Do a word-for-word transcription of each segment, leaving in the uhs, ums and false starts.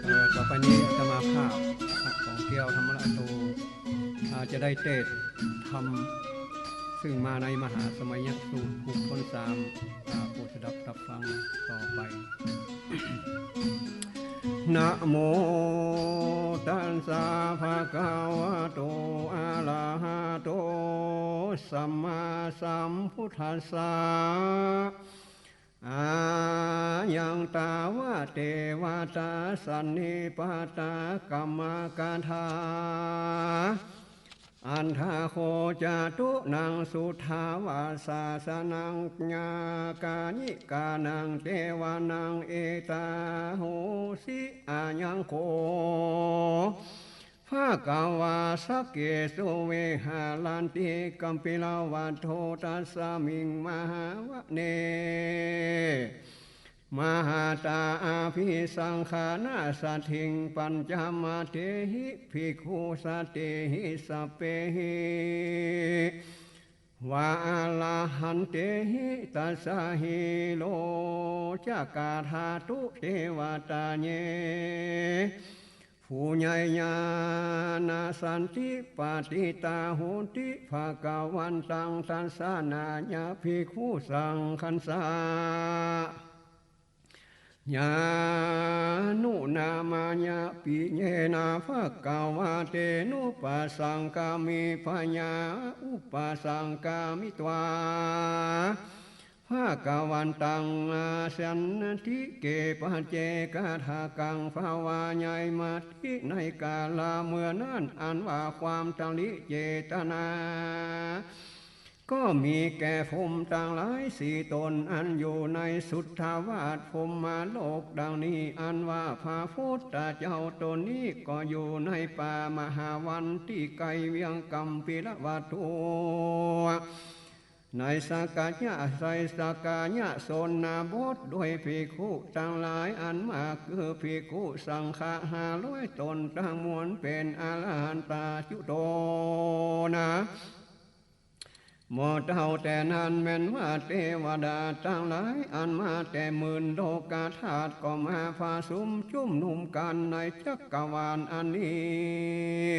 เอ่อ ต่อไปนี้อาตมาภาพ ของแก้วธรรมระโต อ่า จะได้เตสน์ธรรม ซึ่งมาในมหาสมัยสูตร หก ตอนสาม อ่า โปรดสดับตับฟังต่อไป นะโมตัสสะ ภะคะวะโต อะระหะโต สัมมาสัมพุทธัสสะ อายัง ตาวะ เตวะตา สันนิปาตา กัมมะกะถา อัฏฐะโข จตุนัง สุทาวาสาสะนัง ยากายิกานัง เตวานัง เอตาโหสิ อายัง โข ภะคะวา สักเกสุ วิหารันติ กัปปิลวัตโถ ตัสสะมิง มหาวะเน มหาตา อะภิสังฆานะสัตถิง ปัญจมะเทหิ ภิกขุสะเตหิ สัพเพหิ วะ อะระหันเตหิ ตัสสะ หิโร จะกะถาตุ เตวะตาเย ปุญญายาณะสันติปะติตา โหติ ภะคะวันตัง ทัสสะนะยะ ภิกขุสังฆัสสะ ยานุนามายะ ปิเยนะ ภะคะวะเต นุปัสสังคามิ พะยา อุปัสสังคามิตวา ภะคะวันตัง อาสันติเก ปัจเจกะทะกัง ภะวายะมะติ ในกาละเมื่อนั้น อันว่าความดำริเจตนา ก็มีแก่พรหมตังหลายสี่ตน อันอยู่ในสุทธาวาสพรหมโลกดังนี้ อันว่าพระพุทธเจ้าตนนี้ก็อยู่ในป่ามหาวันตี้ไกลเวียงกัมพีรวัตถุ ในสักกายะ ในสักกายะชนบท ด้วยภิกขุตังหลายอันมาก คือภิกขุสังฆะห้าร้อยตน ตังมวลเป๋นอรหันตาจุโตนะ บ่เต้าแต่นั้นแม่นว่าเตวดาตังหลาย อันมาแต่หมื่นโลกธาตุ ก็มาผะสุมจุมนุมกั๋นในจักกวาลอันนี้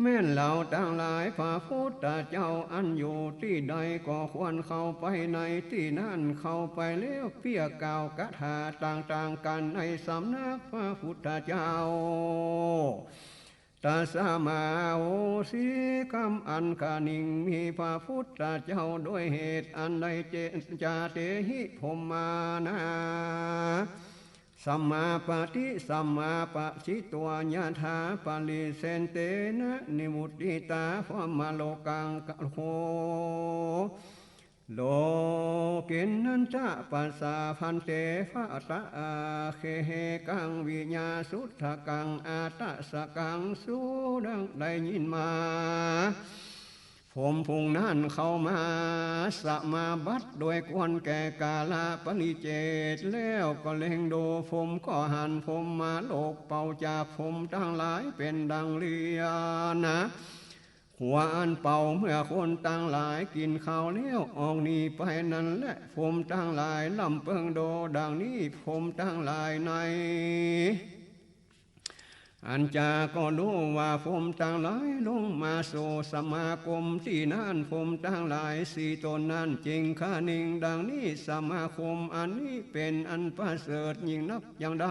แม่นเฮาตังหลาย พระพุทธเจ้าอันอยู่ตี้ใดก็ควรเข้าไปในตี้นั้น เข้าไปแล้วเปี้ยกล่าวกาถาต่างๆ กั๋นในสำนักพระพุทธเจ้า ตัสมาโหสิ กำอันคานิงมีพระพุทธเจ้า ด้วยเหตุอันใด เจ จาเตหิ พรหมานา สัมมาปะติ สัมมาปะสิตวา ยะถาปะริเชนเตนะ นิววุตติตา พรหมโลกัง โข โลกินนันจะปัสสะ ภันเต ภะตะอาเคเหกัง วิญญาสุทธะกัง อาตะสะกัง สูดังได้ยินมา พรหมฝูงนั้นเข้ามาสมาบัติ โดยควรแก่กาละปริเจจแล้ว ก็เล็งดูพรหมก็หันพรหมโลกเป่าจากพรหมตังหลายเป๋นดังเรียนะ ขวัญเป่าเมื่อคนตังหลายกิ๋นข้าวแล้วออกหนีไปนั้นแล พรหมตังหลายลำเปิงดูดังนี้ พรหมตังหลายใน อันจะก็ฮู้ว่าพรหมตังหลายลงมาสู่สมาคมตี้นั้น พรหมตังหลายสี่ตนนั้นจึงคะนิงดังนี้ สมาคมอันนี้เป๋นอันประเสริฐยิ่งนักยังใด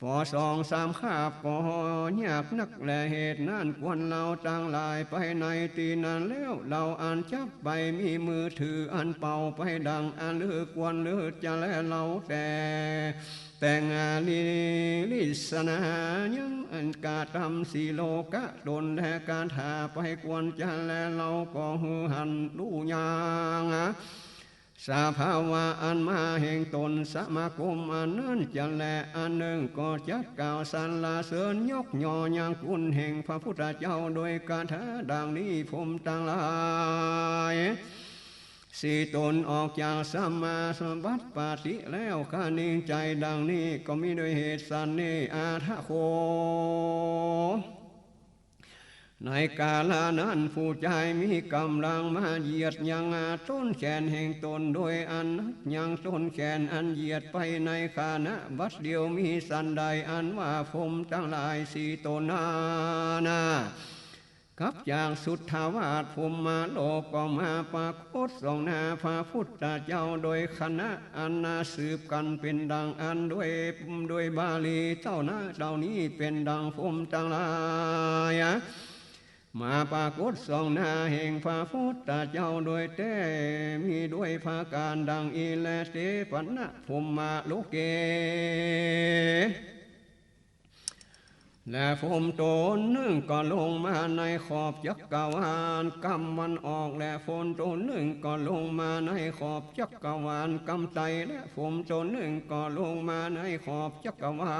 ปอสองสามคาบก็ยากนักแล เหตุนั้นควรเฮาตังหลายไปในตี้นั้นแล้ว เฮาอันจักไปมีมือถืออันเป่าไปดังอันลือควรลือจะแลเฮาแต่ แต่งาลีลิสนายังอันกระทำสีโลกะตนแลกาถาไปควรจะแลเฮาก็หื้อหันรู้ยัง สภาวะอันมาแห่งต๋น สมาคมอันนั้นจะแล อันนึ่งก็จักกล่าวสรรเสริญยกย่อยังคุณแห่งพระพุทธเจ้า โดยคาถาดังนี้ พรหมตังหลาย สี่ต๋นออกจากสมาบัติปาติแล้ว คะเนงใจ๋ดังนี้ ก็มีโดยเหตุสันนี้ อาทะโข ในกาละนั้น ผู้จายมีก๋ำลังมาเหยียดยังต้นแขนแห่งต๋น โดยอันนับยังต้นแขนอันเหยียดไปในขณะบัดเดียว มีสันใด อันว่าพรหมตังหลายสี่ต๋นนานา กลับจากสุทธาวาสพรหมโลก ก็มาปรากฏส่องหน้าพระพุทธเจ้า โดยคณะอันนาสืบกั๋นเป๋นดังอั้น โดย โดยบาลีเต้านาเต้านี้เป๋นดัง พรหมตังหลาย มาปรากฏส่องหน้าแห่งพระพุทธเจ้า โดยแต๊มีโดยประก๋านดังอี้แล เตปะนะพรหมาโลเก และพรหมต๋นนึ่งก็ลงมาในขอบจักรวาลกำวันออก และพรหมต๋นนึ่งก็ลงมาในขอบจักรวาลกำใต้ และพรหมต๋นนึ่งก็ลงมาในขอบจักรวา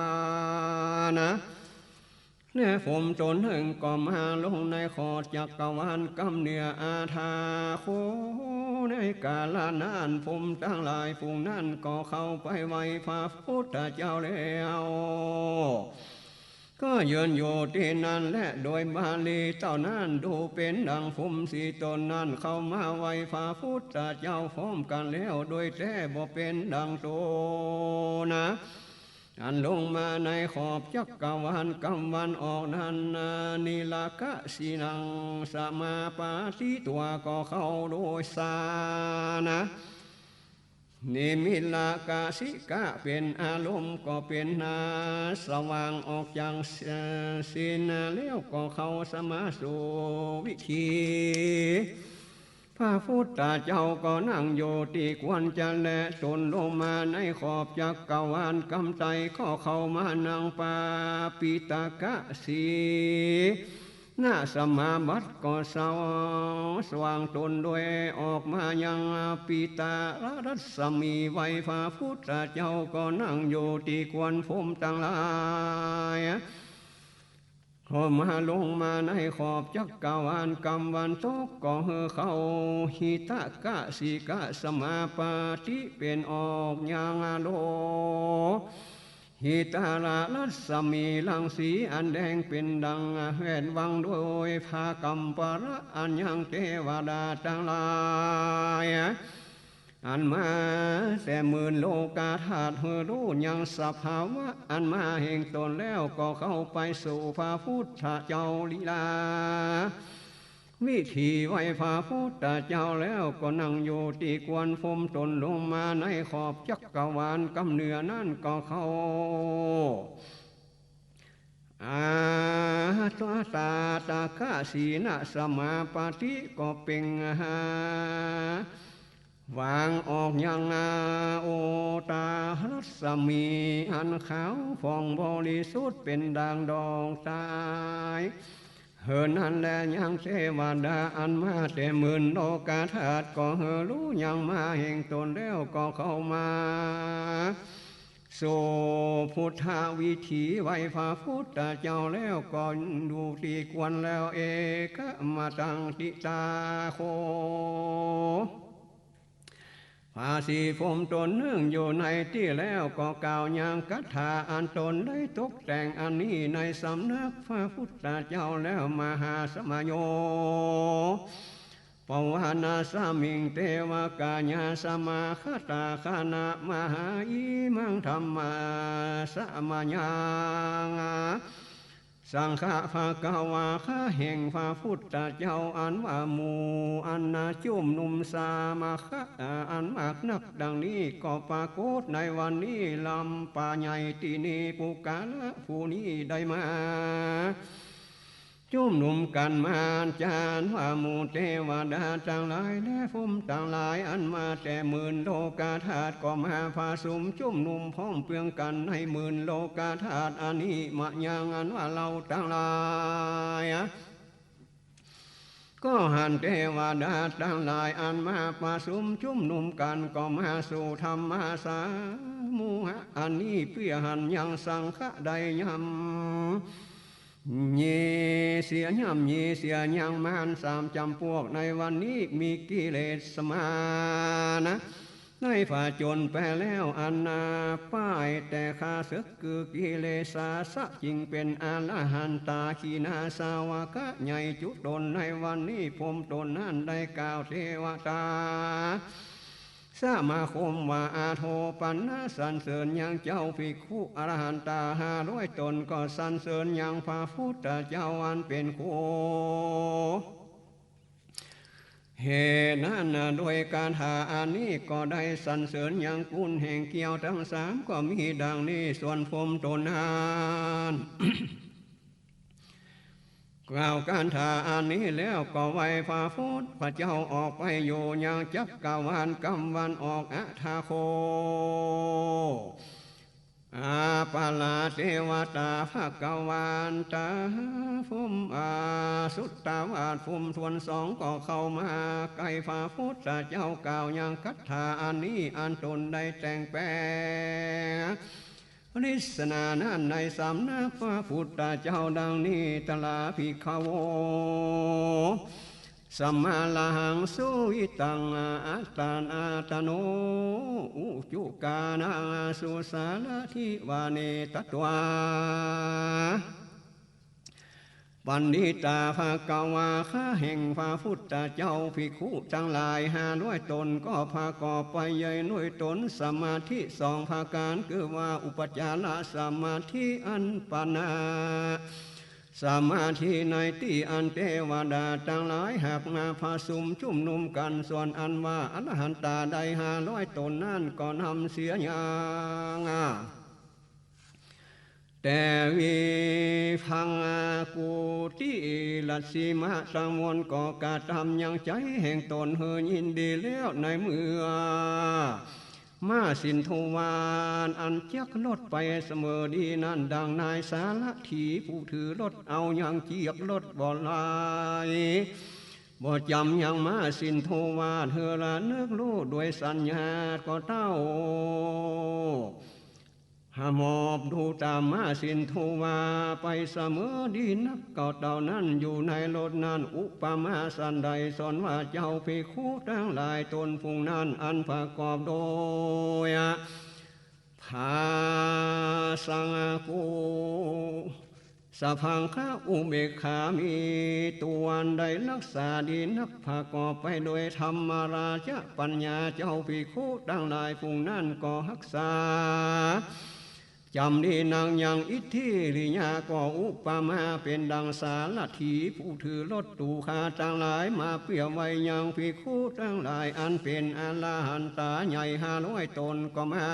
ลนา และพรหมต๋นนึ่งก็มาลงในขอบจักรวาลกำเหนือ อาทะโข ในกาละนั้น พรหมตังหลายฝูงนั้นก็เข้าไปไหว้พระพุทธเจ้าแล้ว ก็ยืนอยู่ตี้นั้นแล โดยบาลีเต้านั้น ดูเป๋นดังพรหมสี่ต๋นนั้นเข้ามาไหว้พระพุทธเจ้าพร้อมกั๋นแล้ว โดยแต๊บ่เป๋นดังต๋นนา อันลงมาในขอบจักรวาลกำวันออกนั้นนา นิรกะสีนังสมาปาติ ตั๋วก็เข้าโดยสานะ นิมิรกะสิกะเป๋นอารมณ์ ก็เป๋นนาสว่างออกจากศีลแล้ว ก็เข้าสมาสู่วิธี พระพุทธเจ้าก็นั่งอยู่ตี้ควรจะแล ต๋นลงมาในขอบจักรวาลกำใต้ ก็เข้ามานั่งปาปิตกะสี นาสมาบัติ ก็สว่างต๋นโดยออกมายังปิตรรัศมีไหว้พระพุทธเจ้า ก็นั่งอยู่ตี้ควร พรหมตังหลาย เข้ามาลงมาในขอบจักรวาลกำวันตก ก็หื้อเข้าหิตกะสิกะสมาปาติ เป๋นออกยังโล หิตรรัศมีรังสีอันแดงเป๋นดังแวดวงโดยผ้ากำปะระ อันยังเตวดาตังหลาย อันมาแต่หมื่นโลกาธาตุ หื้อฮู้ยังสภาวะอันมาแห่งต๋นแล้ว ก็เข้าไปสู่พระพุทธเจ้าลีลา วิธีไหว้พระพุทธเจ้าแล้ว ก็นั่งอยู่ตี้ควร พรหมต๋นลงมาในขอบจักรวาลกำเหนือนั้น ก็เข้า อาตาตกะสีนสมาปาติ ก็เปล่งหา วางออกยังโอตารัศมีอันขาวผ่องบริสุทธิ์เป๋นดังดอกตาย หื้อนั้นแล ยังเตวดาอันมาแต่หมื่นโลกาธาตุ ก็หื้อฮู้ยังมาแห่งต๋นแล้ว ก็เข้ามาสู่พุทธวิธีไหว้พระพุทธเจ้าแล้ว ก็อยู่ตี้ควรแล้ว เอกมตังติตาโข พระสี่พรหมต๋นนึ่งอยู่ในตี้แล้ว ก็กล่าวยังคาถาอันต๋นได้ตกแต่งอันนี้ในสำนักพระพุทธเจ้าแล้ว มหาสมโย ปวานาสมิง เตวกายาสมาคตา คณะมหาอิมังธัมมาสมยัง สังฆะภะคะวา ข้าแห่งพระพุทธเจ้า อันว่าหมู่อันนาจุมนุมสมาคะอันมากนักดังนี้ ก็ปรากฏในวันนี้ ลำปาใหญ่ตี้นี้ ปุคคละผู้นี้ได้มา จุมนุมกั๋นมาจารว่าหมู่เตวดาตังหลาย และพรหมตังหลาย อันมาแต่หมื่นโลกาธาตุ ก็มาผสมจุมนุมพร้อมเปืองกั๋นในหมื่นโลกาธาตุอันนี้ มะยัง อันว่าเฮาตังหลาย ก็หันเตวดาตังหลายอันมาประสุมจุมนุมกั๋น ก็มาสู่ธรรมสามุหะอันนี้ เปื้อหั้นยังสังฆะได้ย่ำยีเสีย ย่ำยีเสียยังมารสามจ๋ำปวก ในวันนี้มีกิเลสมานะ ได้ผจญไปแล้วอันนา ป้ายแต่ข้าศึกคือกิเลสาสะ จึงเป๋นอรหันตาขีณาสาวกะใหญ่จุตน ในวันนี้ผมตนนั้นได้กล่าวเทวตาสมาคมว่า อาโถปันนะ สรรเสริญยังเจ้าภิกขุอรหันตาห้าร้อยต๋น ก็สรรเสริญยังพระพุทธเจ้าอันเป๋นครู เหตุนั้นนะ โดยคาถาอันนี้ก็ได้สรรเสริญยังกุณแห่งเกี้ยวตังสาม ก็มีดังนี้ ส่วนผมตนนั้น กล่าวคาถาอันนี้แล้วก็ไหว้พระพุทธเจ้าออกไปอยู่ยังจักรวาลกำวันออก อะถะโข อาปาราเตวตา ภะคะวันตะ ผม อา สุตตวาส ผมถ้วนสองก็เข้ามาใก้พระพุทธเจ้ากล่าวยังคาถาอันนี้ อันตนได้แต่งแป๋ง เทศนานั้นในสำนักพระพุทธเจ้าดังนี้ ตถาภิกขโว สมาลาหัง สุวิตัง อัตตานาตโน อุจุกานัง สุสาลาธิวาเน ตัตวา ปัณฑิตา ภะคะวา ข้าแห่งพระพุทธเจ้า ภิกขุตังหลายห้าร้อยต๋น ก็ประกอบไปยังด้วยตนสมาธิสองประก๋าน คือว่าอุปจารสมาธิอัปปนาสมาธิ ในตี้อันเตวดาตังหลายหากมาผะสุมจุมนุมกั๋น ส่วนอันว่าอรหันตาได้ห้าร้อยต๋นนั้นก็นำเสียยัง แต่วิภังกุฏิรัสสีมะตังมวล ก็กระตำยังใจ๋แห่งตนหื้อยินดีแล้ว ในเมื่อม้าสินธุวาสอันจักรถไปเสมอดีนั้น ดังนายสารถีผู้ถือรถเอายังเจียกรถบ่ไหล บ่จ๋ำยังม้าสินธุวาสหื้อระนึกฮู้ด้วยสัญญาก็เต้า หมอบดูต๋ามม้าสินธุวาสไปเสมอดีนัก ก็เต้านั้นอยู่ในรถนั้น อุปมาสันใด สอนว่าเจ้าภิกขุตังหลาย ตนฝูงนั้นอันประกอบโดย ผาสังกุ สะพังคะอุเบกขา มีตั๋วอันได้ฮักษาดีนัก ประกอบไปโดยธรรมราชปัญญา เจ้าภิกขุตังหลายฝูงนั้นก็ฮักษาจ๋ำดีนัก ยังอิทธิริยา ก็อุปมาเป๋นดังสารถีผู้ถือรถตุ๊กขาตังหลาย มาเปื้อไว้ยังภิกขุตังหลาย อันเป๋นอรหันตาใหญ่ห้าร้อยต๋นก็มา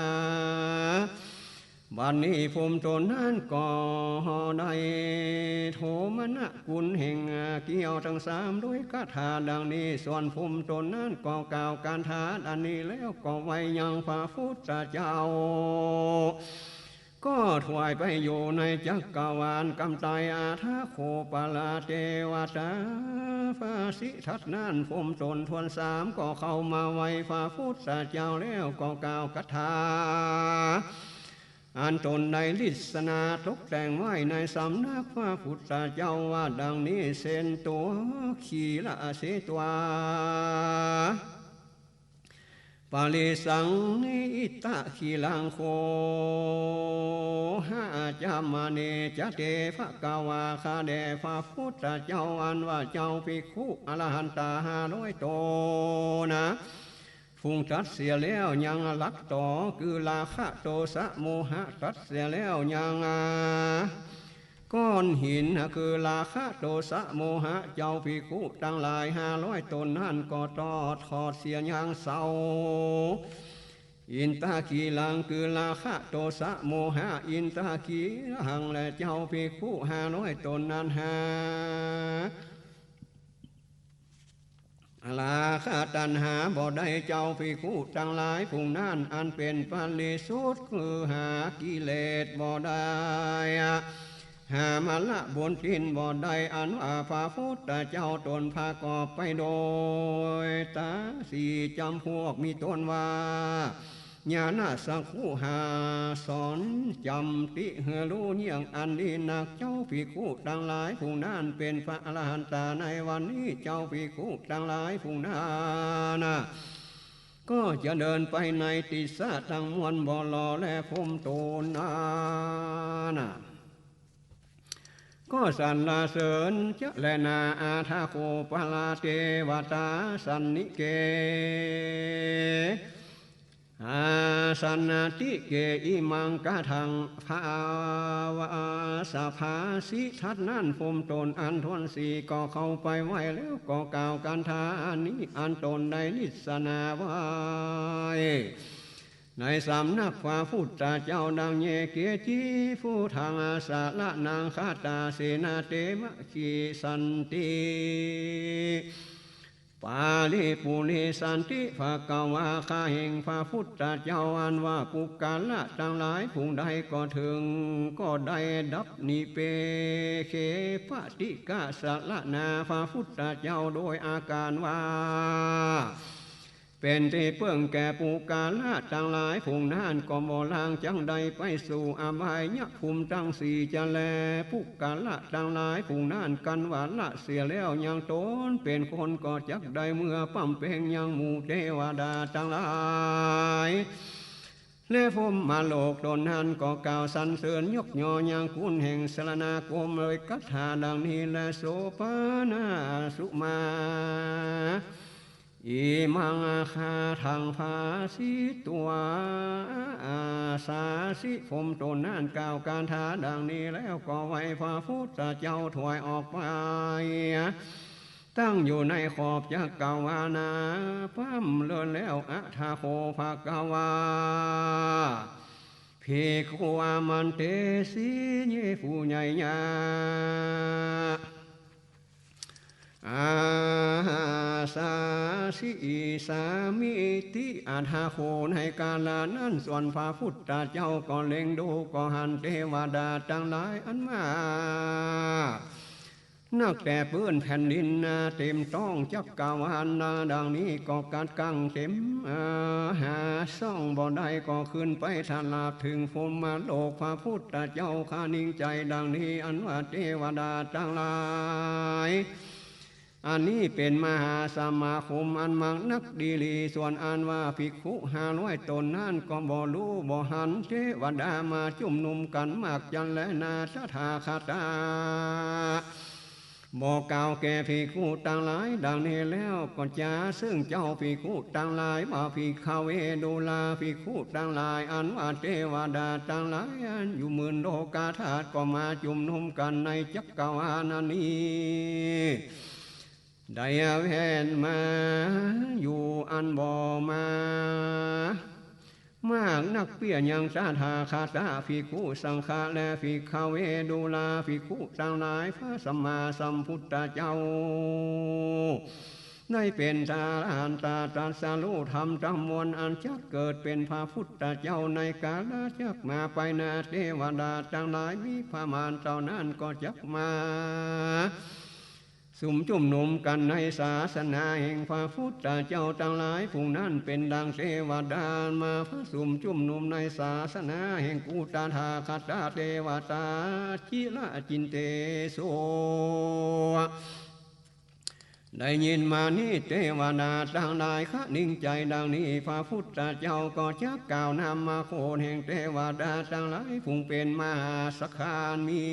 บัดนี้ผมตนนั้นก็ได้โทมนัสกุณแห่งเกี้ยวตังสาม ด้วยคาถาดังนี้ ส่วนผมตนนั้นก็กล่าวคาถาอันนี้แล้วก็ไหว้ยังพระพุทธเจ้า ก็ถวายไปอยู่ในจักรวาลกำไต อะถะโข ปาราเตวตา พระสิทธัตถ์นั้น ผมตนถ้วนสามก็เข้ามาไหว้พระพุทธเจ้าแล้วก็กล่าวคาถา อันตนได้เทศนาตกแต่งไว้ในสำนักพระพุทธเจ้าว่าดังนี้ เสนโต ขีระเสตวา ปริสัง อิตะขีรัง โขหะ จามเน จะเต ภะคะวา ข้าแด่พระพุทธเจ้า อันว่าเจ้าภิกขุอรหันตาห้าร้อยต๋นนะ พุงตัดเสียแล้วยังหลักต๋อ คือราคะ โตสะ โมหะ ตัดเสียแล้วยัง ก้อนหิน คือราคะ โตสะ โมหะ เจ้าภิกขุตังหลายห้าร้อยต๋นนั้นก็ตอดถอดเสียยังเสา อินทะขีรัง คือราคะ โตสะ โมหะ อินทะขีรัง และเจ้าภิกขุห้าร้อยต๋นนั้นหา ราคะตัณหาบ่ได้ เจ้าภิกขุตังหลายพุงนั้นอันเป๋นปริสุทธิ์ คือหากิเลสบ่ได้ หามาละบนตีนบ่ได้ อันว่าพระพุทธเจ้าตนประกอบไปโดยต๋าสี่จ๋ำพวก มีต้นว่า ญาณจักขุห้า สอนจ๋ำติหื้อฮู้เยียะอันดีนัก เจ้าภิกขุตังหลาย ผู้นั้นเป๋นพระอรหันตาในวันนี้ เจ้าภิกขุตังหลาย ผู้นั้นน่ะ ก็จะเดินไปในติสสะตังมวลบ่หล่อแล ภูมิตนนั้นน่ะ ก็สรรเสริญจะแลนา อัฏฐะโข ปะระ เตวะตา สันนิเก อาสันติเก อิมังกะถัง ภาวาสภาสิ ทัดนั้นภูมิตนอันถ้วนสี่ก็เข้าไปไหว้แล้ว ก็กล่าวคาถาอันนี้ อันตนได้นิสสนาไว้ ในสำนักพระพุทธเจ้าดัง เย เก จิ พุทธัง สรณัง คัจฉาเสนะ เต มะ ขิ สันติ ปาริปุเร สันติ ภะคะวา ข้าแห่งพระพุทธเจ้า อันว่าปุคคละตังหลาย ผู้ใดก็เถิง ก็ได้ดับ นิ เป เข ปะ ติ กะ สรณา พระพุทธเจ้า โดยอาก๋ารว่า เป๋นตี้เปิ้งแก่ปุคคละตังหลาย ผู้นั้นก็บ่ลางจักได้ไปสู่อบายภูมิตังสี่จะแล ปุคคละตังหลาย ผู้นั้นกันว่าละเสียแล้วยังต๋นเป๋นคน ก็จักได้เมือปำเป๋งยังหมู่เตวดาตังหลาย และพรหมโลกต๋นนั้นก็กล่าวสรรเสริญยกยอยังคุณแห่งสรณาคมโดยคาถาดังนี้แล โส ปะ นะ สุ มา อิมัง คาถัง ภาสิตวา อาสาสิ พรหมต๋นนั้นกล่าวคาถาดังนี้แล้วก็ไหว้พระพุทธเจ้าถอยออกไป ตั้งอยู่ในขอบจักรวาลนา พร่ำเรินแล้ว อัฏฐะโข ภะคะวา ภิกขุ อามันเตสิ เย ผู้ใหญ่ยะ อาสาสิ อิสามิติ อัฏฐะโข ในกาละนั้นส่วนพระพุทธเจ้าก็เล็งดู ก็หันเตวดาตังหลายอันมาก นักแต่ปื้นแผ่นดินนา เต๋มต๊องจักรวาลนา ดังนี้ก็กัดกังเต๋ม เอ่อ หาซ่องบ่ได้ ก็ขึ้นไปทราบเถิงพรหมโลก พระพุทธเจ้าคานิงใจ๋ดังนี้ อันว่าเตวดาตังหลาย อันนี้เป๋นมหาสมาคมอันมากนักดีหลี ส่วนอันว่าภิกขุห้าร้อยต๋นนั้นก็บ่ฮู้บ่หัน เตวดามาจุมนุมกั๋นมากจั้นแลนา ตถาคตะ บ่กล่าวแก่ภิกขุตังหลายดังนี้แล้ว ก็จาเซิ่งเจ้าภิกขุตังหลายว่า ภิกขะเว ดูราภิกขุตังหลาย อันว่าเตวดาตังหลายอันอยู่หมื่นโลกาธาตุก็มาจุมนุมกั๋นในจักรวาลอันนี้ ได้แว่นมาอยู่อันบ่มา มากนักเปี้ยยังตถาคตะ ภิกขุสังฆะ และภิกขะเว ดูราภิกขุตังหลาย พระสัมมาสัมพุทธเจ้า ได้เป๋นอรหันตาตรัสฮู้ธรรมทั้งมวลอันจักเกิดเป๋นพระพุทธเจ้าในกาละจักมาไปนา เตวดาตังหลายมีประมาณเต้านั้นก็จักมา สุมจุมนุมกั๋นในศาสนาแห่งพระพุทธเจ้าตังหลาย ผู้นั้นเป๋นดังเตวดามาผะสุมจุมนุมในศาสนาแห่งกูตถาคตะเตวตา จิระจินเตโส ได้ยินมานี้เตวดาตังหลายคะนิงใจ๋ดังนี้ พระพุทธเจ้าก็จักกล่าวนามโคตแห่งเตวดาตังหลาย ผู้เป๋นมหาสังฆามี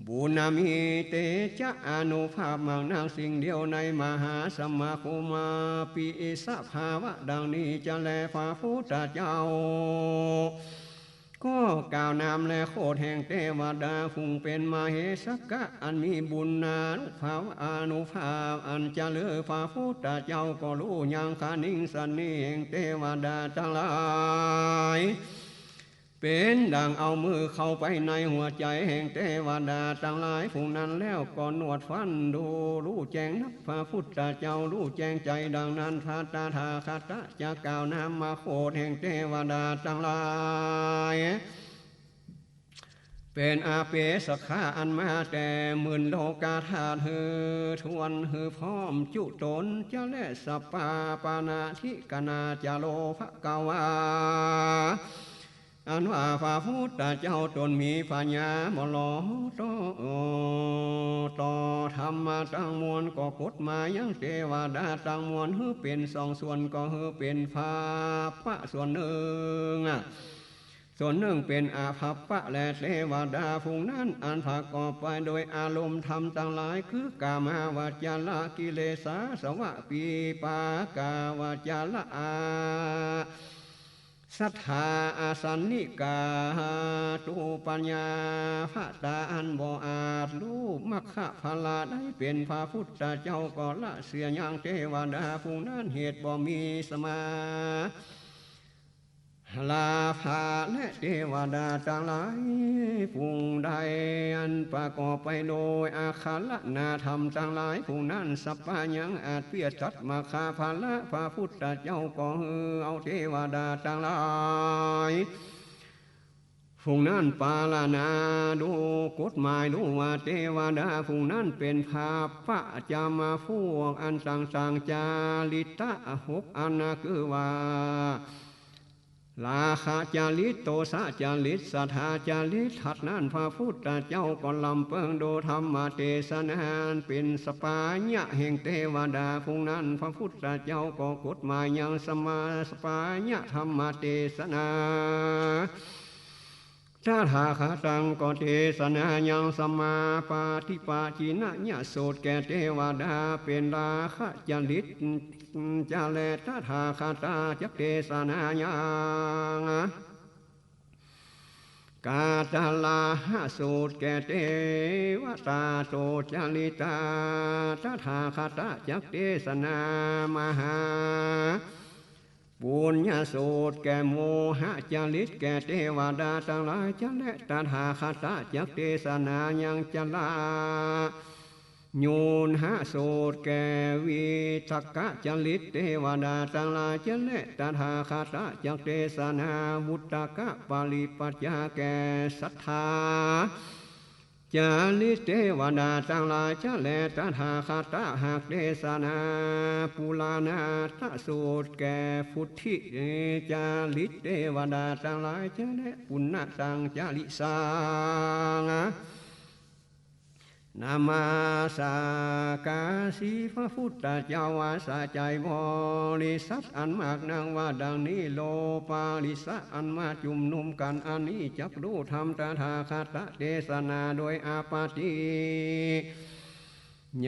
บุญนามีเตจะอานุภาพมากนักสิ่งเดียวในมหาสมาคม ปิสภาวะดังนี้จะแล พระพุทธเจ้า ก็กล่าวนามและโคตแห่งเตวดาผู้เป๋นมเหสกะอันมีบุญนานุภาพอานุภาพอันจะเลิศ พระพุทธเจ้าก็ฮู้ยังคะนิงสันนี้แห่งเตวดาตังหลาย เป๋นดังเอามือเข้าไปในหัวใจ๋แห่งเตวดาตังหลายผู้นั้นแล้วก็นวดฟันดู ฮู้แจ้งนักพระพุทธเจ้า ฮู้แจ้งใจ๋ดังนั้น พระตถาคตะจะกล่าวนามโคตแห่งเตวดาตังหลาย เป๋นอาเปสขะอันมาแต่หมื่นโลกาธาตุหื้อถ้วนหื้อพร้อมจุต๋นจะแล สัปปาปานาธิกานาจาโร ภะคะวา อันว่าพระพุทธเจ้าต๋นมีปัญญาบ่หลอต่อ ต่อธรรมะตังมวล ก็กฎหมายยังเตวดาตังมวลหื้อเป๋นสองส่วน ก็หื้อเป๋นภัปปะส่วนนึ่ง ส่วนนึ่งเป๋นอภัปปะแล เตวดาฝูงนั้นอันประกอบไปโดยอารมณ์ธรรมตังหลาย คือกามาวจรกิเลสา อาสวะวิปากาวจร อาสัตถา อาสันนิกา ตูปัญญา พระต๋าอันบ่อาจฮู้มรรคผละได้เป๋นพระพุทธเจ้าก็ละเสียยังเตวดาฝูงนั้น เหตุบ่มีสมา ลาภะแล เตวดาตังหลายฝูงใดอันประกอบไปโดยอาคารนาธรรมตังหลาย ฝูงนั้นสัปปะยังอาจเปียรตัดมรรคผละ พระพุทธเจ้าก็หื้อเอาเตวดาตังหลายฝูงนั้นปารณาดูกฎหมายดูว่าเตวดาฝูงนั้นเป๋นภัปปะจำพวกอันต่างๆ จริตหกอันนะ คือว่า ราคะจริต โตสะจริต สัตถาจริต ธาตุนั้นพระพุทธเจ้าก็ลำเปิงดูธรรมเตสนาอันเป๋นสปายะแห่งเตวดาฝูงนั้น พระพุทธเจ้าก็กฎหมายยังสมา สปายะธรรมเตสนา ตถาคตังก็เตสนายังสมาปาฏิปาจินนยสูตรแก่เตวดาเป๋นราคะจริต จะแล ตถาคตะจักเตสนายัง กาตลาหะสูตรแก่เตวตา โตจริตา ตถาคตะจักเตสนา มหาปุญญสูตรแก่โมหะจริตแก่เตวดาตังหลายจะแล ตถาคตะจักเตสนายังจลา โยนหะสูตรแก่วิตกะจริตเตวดาตังหลายจะแล ตถาคตะจักเตสนา วุตกะปริปัจจาแก่ศรัทธาจริตเตวดาตังหลายจะแล ตถาคตะหากเตสนา ปุราณาทะสูตรแก่ปุทธิจริตเตวดาตังหลายจะแล ปุณณตังจริสัง นามาสกาสีพระพุทธเจ้าว่าสาใจบริษัทอันมากนักว่าดังนี้ โลปาริสะอันมาจุมนุมกั๋นอันนี้จักฮู้ธรรมตถาคตะเตสนาโดยอปฏิ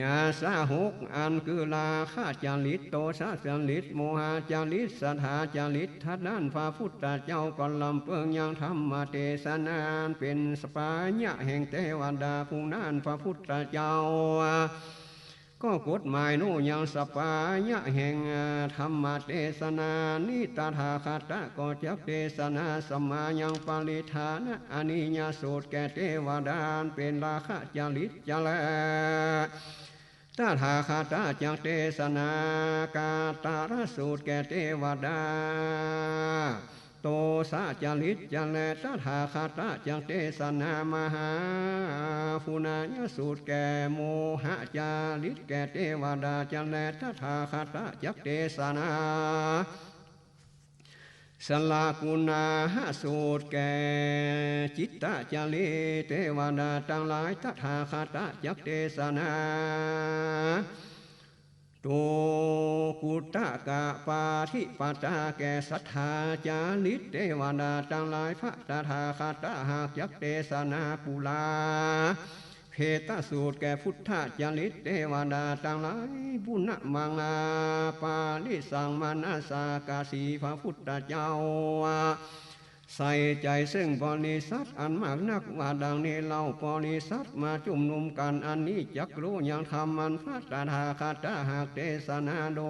ญาสหกอันคือราคะจริต โตสะจริต โมหะจริต สัตถาจริต ธาตุนั้นพระพุทธเจ้าก็ลำเปิงยังธรรมเตสนาอันเป๋นสปายะแห่งเตวดาผู้นั้น พระพุทธเจ้าก็กฎหมายโน้ยังสปายะแห่งธรรมเตสนานี้ ตถาคตะก็จักเตสนาสัมมายังปริฏฐานะอนิยสูตรแก่เตวดาอันเป๋นราคะจริตจะแล ตถาคตะจักเตสนากาตรสูตรแก่เตวดา โตสะจริตจะแล ตถาคตะจักเตสนามหาปุณณยสูตรแก่โมหะจริตแก่เตวดาจะแล ตถาคตะจักเตสนา สลกุณาหะสูตรแก่จิตตะจริตเตวดาตังหลาย ตถาคตะจักเตสนา ทุกขุตกะปาฏิปทาแก่สัตถาจริตเตวดาตังหลาย พระตถาคตะหากจักเตสนาปุรา เพตสูตรแก่ปุทธะจริตเตวดาตังหลาย ปุณณมังอาปาริสังมนัสสากาสีพระพุทธเจ้า ใส่ใจ๋ซึ่งบริษัทอันมากนักว่าดังนี้เล่า บริษัทมาจุมนุมกั๋นอันนี้จักฮู้ยังธรรมอันพระตถาคตะหากเตสนาโด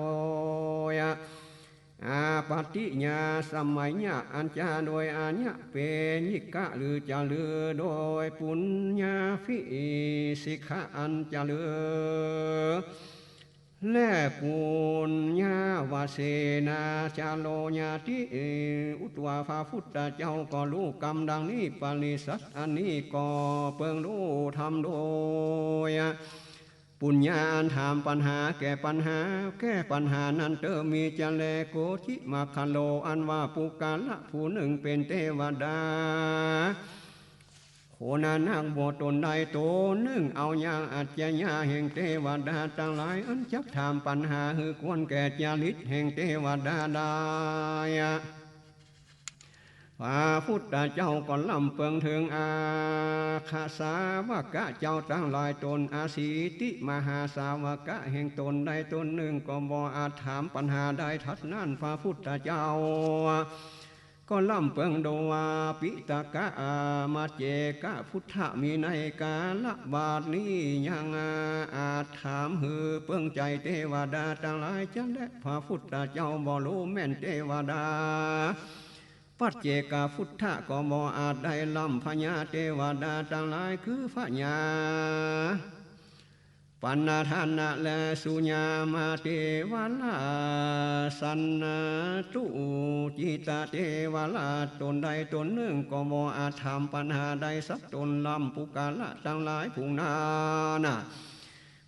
ย อาปฏิญาสมัยยะอันจาโดยอาญะเปยิกะหรือจะลือโดยปุญญาภิสิกขะอันจะลือ และปุญญวเสนาจาโรญาติ อุตวา พระพุทธเจ้าก็ฮู้กำดังนี้ ปริษัทอันนี้ก็เปิงฮู้ธรรมโดย ปุญญาอันถามปัญหาแก้ปัญหา แก้ปัญหานั้นเต๊อะ มีจะแล โกธิมัคคโล อันว่าปุคคละผู้นึ่งเป๋นเตวดา คนนักบวชต๋นใดต๋นนึ่ง เอาอย่างอัจฉริยะแห่งเตวดาตังหลาย อันจักถามปัญหาหื้อควรแก่จริตแห่งเตวดาได้ พระพุทธเจ้าก็ร่ำเปิงเถิงอาคาสาวกะเจ้าตังหลายต๋น อสีติมหาสาวกะแห่งต๋นใดต๋นนึ่ง ก็บ่อาจถามปัญหาได้ ถัดนั้นพระพุทธเจ้า ก็ร่ำเปิงโดยว่า ปิตกะอามัจเจกะพุทธะ มีในกาละบาดนี้ยังอาจถามหื้อเปิงใจ๋เตวดาตังหลายจะแล พระพุทธเจ้าบ่ฮู้แม่นเตวดา ปัจเจกะพุทธะ ก็บ่อาจได้ร่ำพญาเตวดาตังหลาย คือพญา ปัณณธนะและสุญามาเตวรา สันตุจิตเตวรา ต๋นใดต๋นนึ่ง ก็บ่อาจถามปัญหาได้สักต๋น ร่ำปุคคละตังหลายผู้นั้น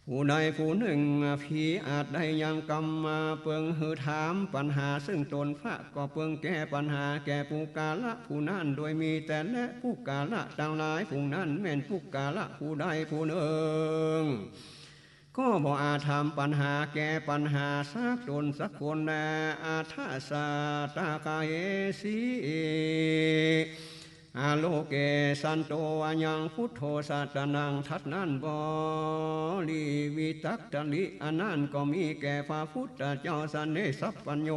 ผู้ใดผู้นึ่ง ผีอาจได้ยังกำมาเปิงหื้อถามปัญหาซึ่งต๋น พระก็เปิงแก้ปัญหาแก่ปุคคละผู้นั้น โดยมีแต่แล ปุคคละตังหลายผู้นั้นแม่นปุคคละผู้ใดผู้นึ่ง ก็บ่อาจถามปัญหาแก้ปัญหาสักต๋นสักคนแล อัฏฐสัตตะคเหสี อโลเกสันโต อะยังพุทโธสะตะนัง ถัดนั้นบริวิตักตะริ อันนั้นก็มีแก่พระพุทธเจ้าสะเนสัพพัญโญ